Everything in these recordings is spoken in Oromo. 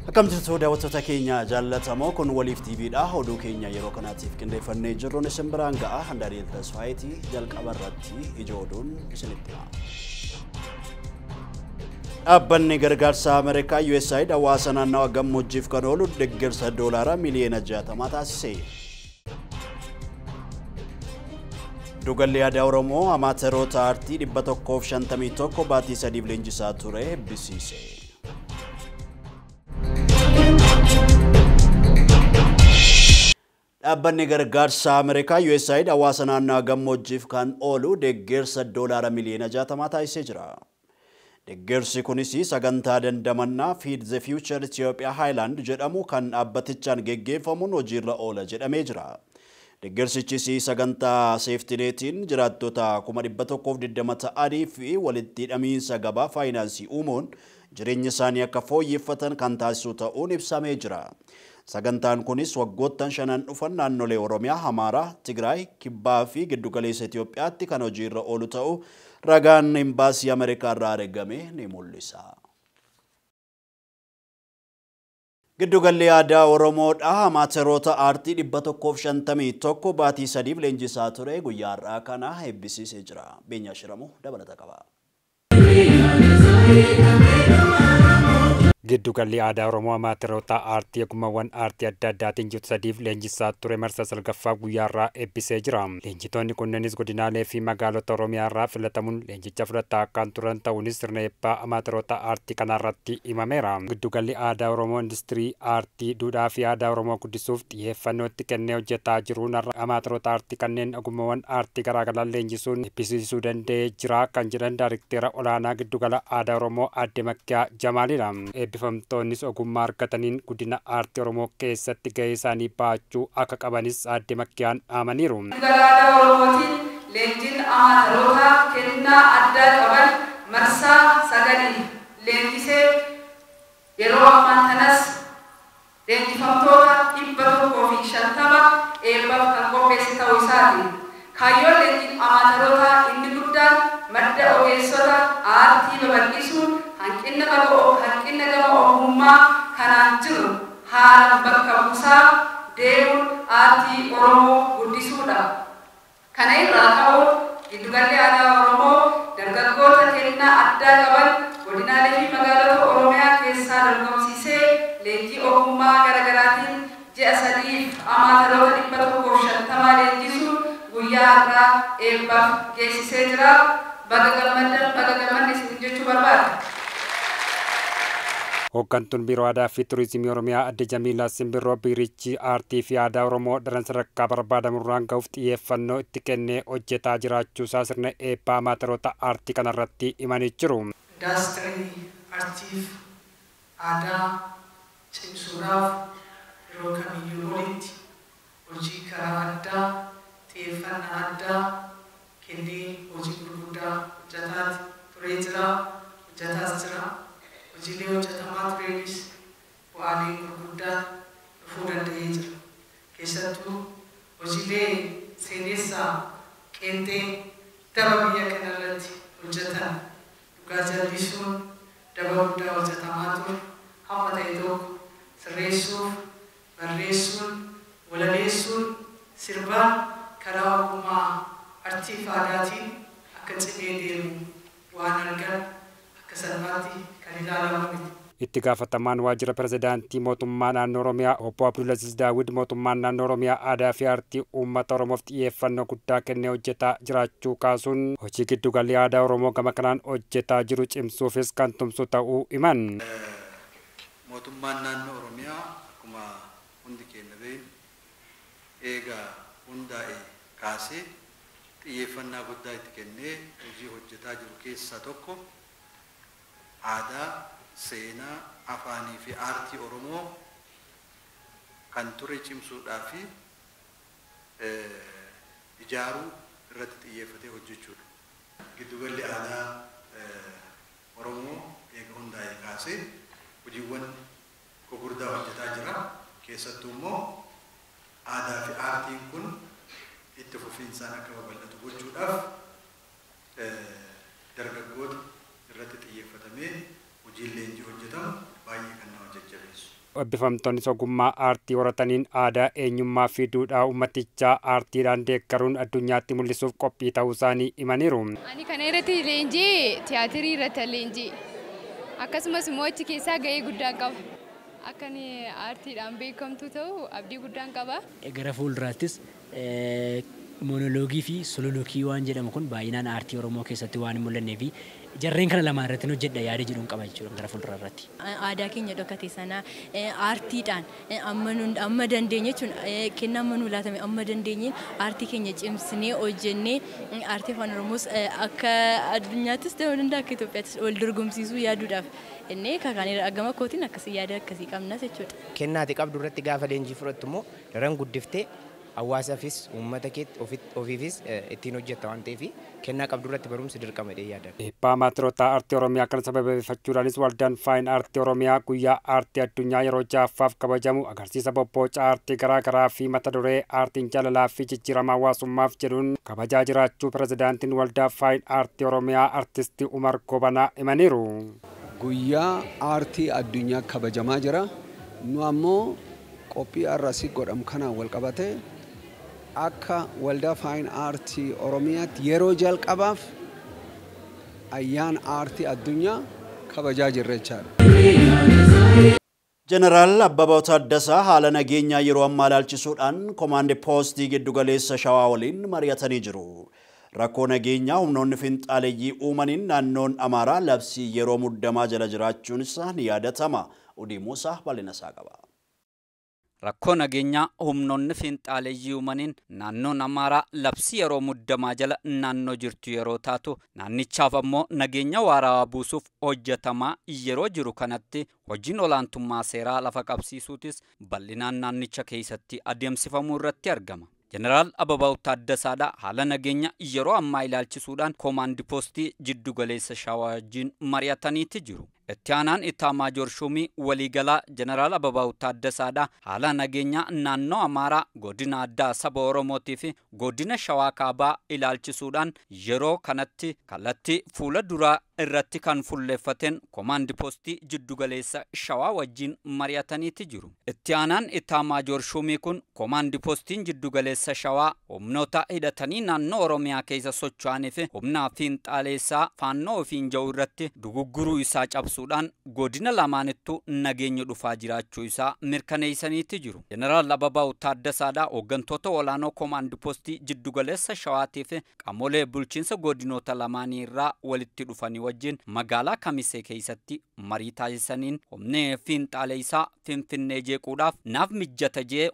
Akkam jirtu daawwattoota keenya jaallatamoo, kun Waliif TVdha. Oduu keenya yeroo kanaatiif qindeeffannee jirruun isin biraan ga'a. Handaariil Tasfaayitii jalqaba irratti ija oduun isinitti hima. Dhaabbanni gargaarsa Ameerikaa USAID hawaasa naannawa gammoojjiif kan oolu deeggarsa doolaara miliyoona 60 taasise. Giddugalli aadaa Oromoo amaateroota aartii 151 baatii 3 leenjisaa ture eebbisiise. Dhaabbanni gargaarsa Ameerikaa USAID hawaasa naannawa gammoojjiif kan oolu deeggarsa doolaara miliyoona 60 taasisee jira. Deeggarsi kunis sagantaa dandamannaa Feed the Future Ethiopia Highland jedhamu kan dhaabbatichaan geggeeffamuun hojiirra oola jedhamee jira. Deeggarsichis sagantaa seeftineetiin jiraattota 120 ta'anii fi walitti hidhamiinsa gabaa faayinaansii uumuun jireenya isaanii akka fooyyeffatan kan taasisu ta'uun ibsamee jira. Sagantaan kunis waggoottan shanan dhufan naannolee Oromiyaa, Amaaraa, Tigraay, Kibbaa fi Giddugaleessa Itoophiyaatti kan hojiirra oolu ta'uu ragaan imbaasii Ameerikaa irraa argame ni mul'isa. Giddugalli aadaa Oromoodha amaateroota aartii 151 baatii 3 leenjisaa ture guyyaa har'aa kana eebbisiisee jira. Beenyaa Shiramuu dabalata qaba. Giddugalli aadaa Oromoo amaateroota aartii ogummaawwan aartii adda addaatiin jiru 3 leenjisaa ture marsaa 9ffaa guyyaa har'aa eebbisee jira. Leenjitoonni kunneenis godinaalee fi magaalota Oromiyaa irraa filatamuun leenjicha fudhataa kan turan ta'uunis sirna eebbaa amaateroota aartii kanarratti himameera. Giddugalli aadaa Oromoo industirii aartii duudhaa fi aadaa Oromoo guddisuuf xiyyeeffannoo itti kennee hojjetaa jiruun har'a amaateroota aartii kanneen ogummaawwan aartii garaagaraa leenjisuun eebbisiisuu danda'ee jira kan jedhan daariktera olaanaa giddugala aadaa Oromoo Aadde Makkiyaa Jamaalidha. Eebbifamtoonnis ogummaa argataniin guddina aartii Oromoo keessatti gahee isaanii baachuu akka qabanis Aadde Makkiyaan dhaamaniiru. Giddugala aadaa Oromootiin leenjiin amaateroota kennaa addaa qaban marsaa 9 leenjisee yeroo ammaa kanas leenjifamtoota 150 eebbaaf kan qopheesse ta'uu isaati. Kaayyoon leenjiin amaateroota inni guddaan madda ogeessota aartii babal'isuun hanqina gama ogummaa kanaan jiru haalaan bakka buusaa deemuun aartii Oromoo guddisuudha. Kana irraa ka'uun giddugalli aadaa Oromoo dargaggoota kennaa addaa qaban godinaalee fi magaalota Oromiyaa keessaa dorgomsiisee leenjii ogummaa garaagaraatiin ji'a 3 amaateroota 150 leenjisuun guyyaa har'aa eebbaaf geessisee jira. Baga gammaddan, baga gammadne isin jechuu barbaada. Hooggantuun Biiroo Aadaa fi Turizimii Oromiyaa Aadde Jamiilaa Simbirroo biirichi aartii fi aadaa Oromoo daran sadarkaa barbaadamurraan gahuuf xiyyeeffannoo itti kennee hojjetaa jiraachuusaa sirna eebbaa amaateroota aartii kanarratti himanii jiru. Indaastirii aartiif aadaa cimsuudhaaf yeroo kamiyyuu olitti hojii karaa addaa xiyyeeffannaa addaa kennee hojii gurguddaa hojjetaa turee jira, hojjetaas jira. Hojiilee hojjetamaa tureenis bu'aalee gurguddaa dhufuu danda'ee jira. Keessattuu hojiilee seenessaa qeenxee daba biyya kanarratti hojjetan dhugaa jallisuun daba guddaa hojjetamaa ture hamma ta'e tokko sirreessuuf, barreessuun, walaleessuun, sirbaan karaa ogummaa aartii fi aadaatiin akka cimee deemu waan argan akka salphaatti kan ilaalamu miti. Itti gaafatamaan waajjira pirezidaantii mootummaa naannoo Oromiyaa obbo Abdulaziz Daawud mootummaan naannoo Oromiyaa aadaa fi aartii uummata Oromoof xiyyeeffannoo guddaa kennee hojjetaa jiraachuu kaasuun hojii giddugalli aadaa Oromoo gama kanaan hojjetaa jiru cimsuufis kan tumsu ta'uu himan. Mootummaan naannoo Oromiyaa akkuma hundi keenya beeknu eega hundaa'e kaasee xiyyeeffannaa guddaa itti kennee hojii hojjetaa jiru keessaa tokko aadaa, seenaa, afaanii fi aartii Oromoo kan ture cimsuudhaa fi ijaaruu irratti xiyyeeffatee hojjechuudha. Giddugalli aadaa Oromoo eega hundaa'e kaasee hojiiwwan gurguddaa hojjetaa jira. Keessattuu immoo aadaa fi aartiin kun itti fufiinsaan akka babal'atu gochuudhaaf dargaggoota irratti xiyyeeffatamee hojiin leenjii hojjetamu baay'ee kan nama jajjabeessu. Eebbifamtoonnis ogummaa aartii horataniin aadaa, eenyummaa fi duudhaa uummatichaa aartiidhaan deeggaruun addunyaatti mul'isuuf qophii ta'uu isaanii himaniiru. Ani kana irratti leenjii tiyaatirii irratti leenjii akkasumas immoo achi keessaa ga'ee guddaan qaba. Akka inni aartiidhaan beekamtu ta'u abdii guddaan qaba. Gara fuulduraattis monoloogii fi sololookii waan jedhamu kun baay'inaan aartii Oromoo keessatti waan hin mul'annee fi jarreen kana lamaan irratti hojjedha yaada jedhuun qaba jechuudha gara fuuldura irratti. Aadaa keenya dhokate sana aartiidhaan amma dandeenye jechuun kennaa amma nuu laatame amma dandeenyeen aartii keenya cimsinee hojjennee aartii afaan Oromoos akka addunyaattis ta'uu danda'a akka Itoophiyaattis wal dorgomsiisuu yaaduudhaaf inni kakaanirra gama kootiin akkasii yaada akkasii qabnas jechuudha. Kennaati qabdu irratti gaafa leenjii fudhattu immoo daran guddiftee hawaasaafis uummata keetti ofiifis ittiin hojjetta waan ta'eef kennaa qabdu irratti barumsi dirqama jedhee yaada. Eebbaa amaatiroota aartii Oromiyaa kana sababeeffachuudhaanis waldaan Faayin Aartii Oromiyaa guyyaa aartii addunyaa yeroo ja'affaaf kabajamu agarsiisa bobboca aartii garaa garaa fi mata duree aartiin jaalalaa fi jijjiirama hawaasummaaf jedhuun kabajaa jiraachuu pirezidaantiin waldaa Faayin Aartii Oromiyaa Artistii Umar Gobanaa himaniiru. Guyyaa aartii addunyaa kabajamaa jira. Nu ammoo qophii har'asii godhamu kanaan wal qabatee akka waldaa Faayin Aartii Oromiyaatti yeroo jalqabaaf ayyaana aartii addunyaa kabajaa jirra jechaadha. Jeneraal Abbabaa Taaddasaa haala nageenyaa yeroo ammaa ilaalchisuudhaan koomaandi poostii giddugaleessa Shawaa waliin mari'atanii jiru. Rakkoo nageenyaa humnoonni finxaaleeyyii uumaniin naannoon Amaaraa labsii yeroo muddamaa jala jiraachuun isaa ni yaadatama. Udii Muusaa bal'ina isaa qaba. Rakkoo nageenyaa humnoonni finxaaleeyyii uumaniin naannoon Amaaraa labsii yeroo muddamaa jala naannoo jirtu yeroo taatu naannichaaf ammoo nageenya waarawaa buusuuf hojjetamaa yeroo jiru kanatti hojiin olaantummaa seeraa lafa qabsiisuutis bal'inaan naannicha keessatti adeemsifamuu irratti argama. Jeneraal Abbabaa Taaddasaadha haala nageenya yeroo ammaa ilaalchisuudhaan koomaandi poostii jiddugaleessa Shawaa wajjin mari'ataniiti jiru. Itti aanaan Itaamaajoor Shuumii waliigalaa Jeneraal Abbabaa Taaddasaadha haala nageenya naannoo Amaaraa godina addaa saba Oromootii fi godina Shawaa Kaabaa ilaalchisuudhaan yeroo kanatti kallattii fuula duraa irratti kan fuulleeffateen koomaandi poostii jiddugaleessa Shawaa wajjin mari'ataniiti jiru. Itti aanaan Itaamaajoor Shuumii kun koomaandi poostiin jiddugaleessa Shawaa humnoota hidhatanii naannoo Oromiyaa keessa socho'anii fi humna fiinxaaleessaa faannoo ofiin jiru irratti dugugguruu isaa cabsuudhaan godina lamaanittuu nageenyi dhufaa jiraachuu isaa mirkaneessaniiti jiru. Jeneraal Abbabaa Taaddasaadha hooggantoota olaanoo koomaandi poostii jiddugaleessa Shawaatii fi qaamolee bulchiinsa godinoota lamaanii irraa walitti dhufanii wajjin magaalaa Kamisee keessatti marii taasisaniin humni fiinxaaleessaa Finfinnee jeequudhaaf naaf mijjata jee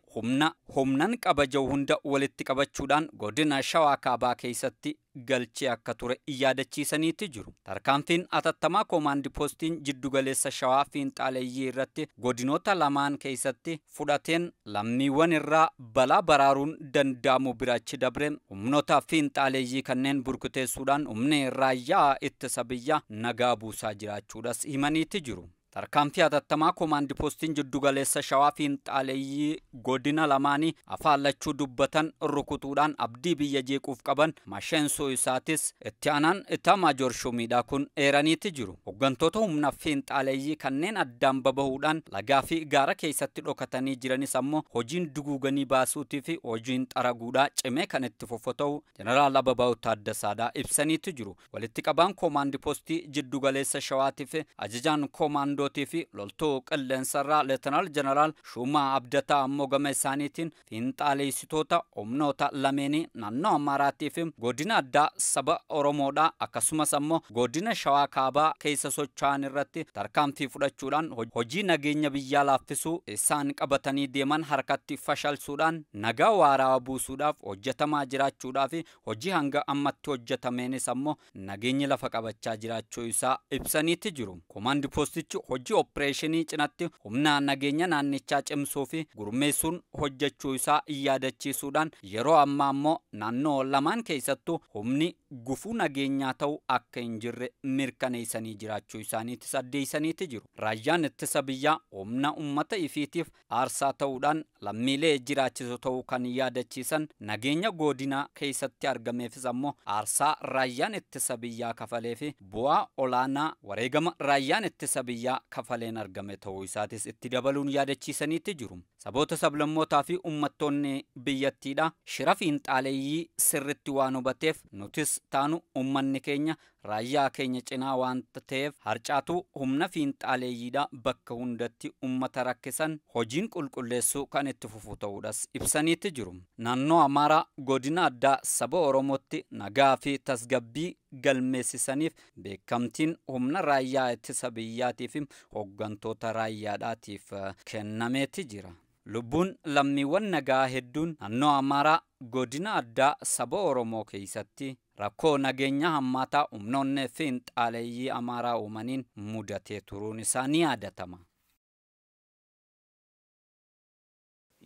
humnan qaba jiru hunda walitti qabachuudhaan godina Shawaa Kaabaa keessatti galchee akka ture yaadachiisaniiti jiru. Tarkaanfiin atattamaa koomaandi poostiin jiddugaleessa Shawaa fiinxaaleeyyii irratti godinoota lamaan keessatti fudhateen lammiiwwan irraa balaa baraaruun danda'amu biraachi dabre humnoota fiinxaaleeyyii kanneen burkuteessuudhaan humni raayyaa ittisa biyyaa nagaa buusaa jiraachuudhas himaniiti jiru. Tarkaanfii atattamaa koomaandi poostiin jiddugaleessa Shawaa fiinxaaleeyyii godina lamaanii afaan lachuu dubbatan rukutuudhaan abdii biyya jeequuf qaban masheensoo isaatis itti aanaan Itaamaajoor Shuumiidhaa kun eeraniiti jiru. Hooggantoota humna fiinxaaleeyyii kanneen addaan babahuudhaan lagaa fi gaara keessatti dhokatanii jiranis ammoo hojiin duguuganii baasuutii fi hojiin xaraguudhaa cimee kan itti fufu ta'u Jeneraal Abbabaa Taaddasaadhaa ibsaniiti jiru. Walitti qabaan koomaandi poostii jiddugaleessa Shawaatii fi ajajaan koomaandoo fi loltuu qilleensarraa Leetanaal Jeneraal Shuumaa Abdataa ammoo gama isaaniitiin fiinxaaleessitoota humnoota lameenii naannoo Amaaraatii fi godina addaa saba Oromoodhaa akkasumas ammoo godina Shawaa Kaabaa keessa socho'an irratti tarkaanfii fudhachuudhaan hojii nageenya biyyaa laaffisuu isaan qabatanii deeman harkatti fashalsuudhaan nagaa waaraa buusuudhaaf hojjetamaa jiraachuudhaa fi hojii hanga ammatti hojjetameenis ammoo nageenyi lafa qabachaa jiraachuu isaa ibsaniiti jiru. Koomaandi poostichi hojii opereeshinii cinatti humna nageenya naannichaa cimsuu fi gurmeessuun hojjechuu isaa yaadachiisuudhaan yeroo ammaa ammoo naannoo lamaan keessattuu humni gufuu nageenyaa ta'u akka hin jirre mirkaneessanii jiraachuu isaaniitis addeessaniiti jiru. Raayyaan ittisa biyyaa humna uummata ifiitiif aarsaa ta'uudhaan lammiilee jiraachisu ta'uu kan yaadachiisan nageenya godinaa keessatti argameefis ammoo aarsaa raayyaan ittisa biyyaa kafalee fi bu'aa olaanaa wareegama raayyaan ittisa biyyaa kafaleen argame ta'uu isaatis itti dabaluun yaadachiisaniiti jiru. Saboota sablammootaa fi uummattoonni biyyattiidha shira fiinxaaleeyyii sirritti waan hubateef nutis taanu uummanni keenya raayyaa keenya cinaa waan ta'eef harcaatuu humna fiinxaaleeyyiidha bakka hundatti uummata rakkisan hojiin qulqulleessuu kan itti fufu ta'uudhas ibsaniiti jiru. Naannoo Amaaraa godina addaa saba Oromootti nagaa fi tasgabbii galmeessisaniif beekamtiin humna raayyaa ittisa biyyaatii fi hooggantoota raayyaadhaatiif kennameeti jira. Lubbuun lammiiwwan nagaa hedduun naannoo Amaaraa godina addaa saba Oromoo keessatti rakkoo nageenya hammaataa humnoonni fiinxaaleeyyii Amaaraa uumaniin mudatee turuun isaa ni yaadatama.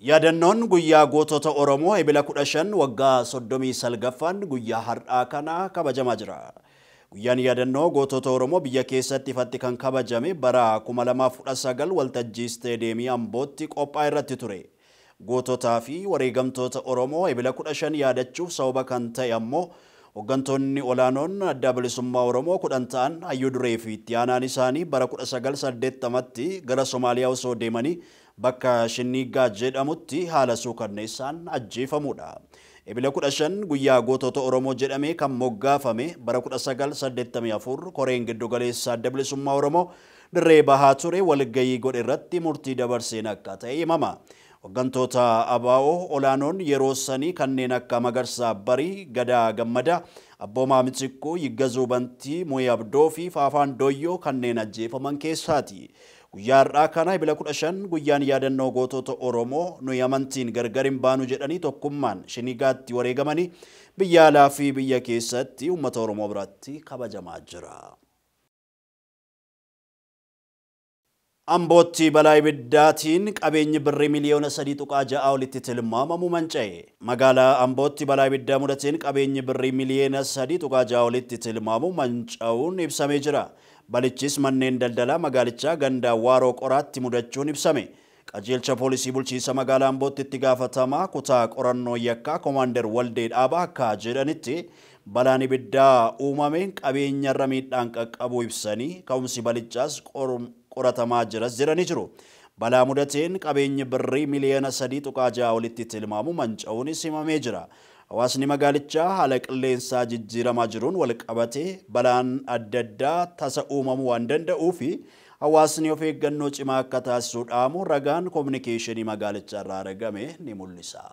Yaadannoon guyyaa gootota Oromoo ebila 15 waggaa 39ffaan guyyaa har'aa kana kabajamaa jira. Guyyaan yaadannoo gootota Oromoo biyya keessatti ifatti kan kabajame bara 2019 waltajjii isteediyeemii Ambootti qophaa'e irratti ture. Goototaa fi wareegamtoota Oromoo ebila 15 yaadachuuf sababa kan ta'e ammoo hooggantoonni olaanoon adda bilisummaa Oromoo 10 ta'an hayyuu duree fi itti aanaan isaanii bara 1980tti gara Somaaliyaa osoo deemanii bakka Shinnigaa jedhamutti haala suukanneessaan ajjeefamudha. Ebila 15 guyyaa gootota Oromoo jedhamee kan moggaafame bara 1984 koreen giddugaleessa adda bilisummaa Oromoo dirree bahaa ture walgayii godhe irratti murtii dabarseen akka ta'e himama. Hooggantoota ABO olaanoon yeroo sanii kanneen akka Magarsaa Barii, Gadaa Gammadaa, Abboomaa Mitsikkuu, Yiggazuu Bantii, Mu'ee Abdoo fi Faafaan Dooyyoo kanneen ajjeefaman keessaati. Guyyaa har'aa kana ebila 15 guyyaan yaadannoo gootota Oromoo nuyi amantiin gargar hin baanu jedhanii tokkummaan Shinigaatti wareegamanii biyya alaa fi biyya keessatti uummata Oromoo biratti kabajamaa jira. Ambootti balaa ibiddaatiin qabeenyi birrii miliyoona 3.6 olitti tilmaamamu manca'e. Magaalaa Ambootti balaa ibiddaa mudateen qabeenyi birrii miliyoona 3.6 olitti tilmaamamu manca'uun ibsamee jira. Balichis manneen daldalaa magaalichaa ganda Waaroo Qoraatti mudachuun ibsame. Qajeelcha poolisii bulchiinsa magaalaa Ambootti itti gaafatamaa kutaa qorannoo yakkaa Koomaandar Waldee Dhaabaa akka jedhanitti balaan ibiddaa uumameen qabeenyarra miidhaan qaqqabu ibsanii ka'umsi balichaas qoratamaa jiras jedhanii jiru. Balaa mudateen qabeenyi birrii miliyoona 3.6 olitti tilmaamu manca'uunis himamee jira. Hawaasni magaalichaa haala qilleensaa jijjiiramaa jiruun wal qabatee balaan adda addaa tasa uumamuu waan danda'uu fi hawaasni of eeggannoo cimaa akka taasisu dhaamu ragaan koominikeeshinii magaalichaa irraa argame ni mul'isa.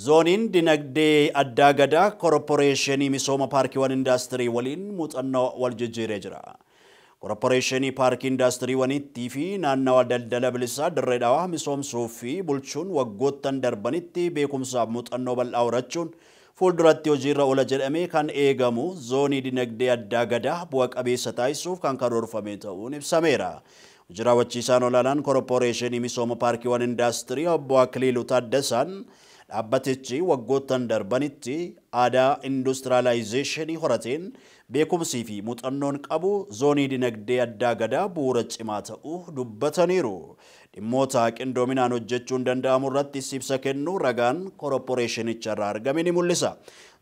Zooniin dinagdee addaa gadaa koorporeeshinii misooma paarkiiwwan indaastirii waliin muuxannoo wal jijjiiree jira. Koorporeeshinii paarkii indaastiriiwwaniitti fi naannawa daldala bilisaa dirree dhawaa misoomsuu fi bulchuun waggoottan darbanitti beekumsaaf muuxannoo bal'aa horachuun fuulduratti hojiirra oola jedhamee kan eegamu zoonii dinagdee addaa gadaa bu'a qabeessa taasisuuf kan karoorfame ta'uun ibsameera. Hojii raawwachiisaan olaanaan koorporeeshinii misooma paarkiiwwan indaastirii obbo Akiliiluu Taaddasaan dhaabbatichi waggoottan darbanitti aadaa industiraalaayizeeshinii horateen beekumsii fi muuxannoon qabu zoonii dinagdee addaa gadaa bu'uura cimaa ta'uu dubbataniiru. Dhimmoota qindoominaan hojjechuun danda'amu irratti ibsa kennu ragaan koorporeeshinicha irraa argame ni mul'isa.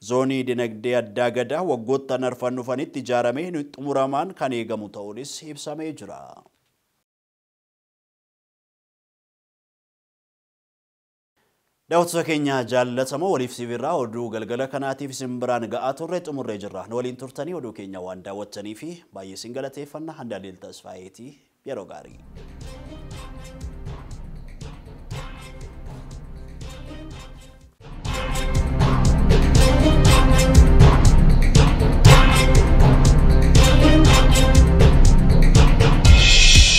Zoonii dinagdee addaa gadaa waggoottan arfan dhufanitti ijaaramee xumuramaan kan eegamu ta'uunis ibsamee jira. Daawwattoota keenya jaallatamoo waliif sibiirraa oduu galgala kanaatiif isin biraan ga'aa turre xumurree jirra. Nu waliin turtanii oduu keenya waan daawwattanii fi baay'ee isin galateeffanna. Handaaleel Tasfaayeetii yeroo gaarii.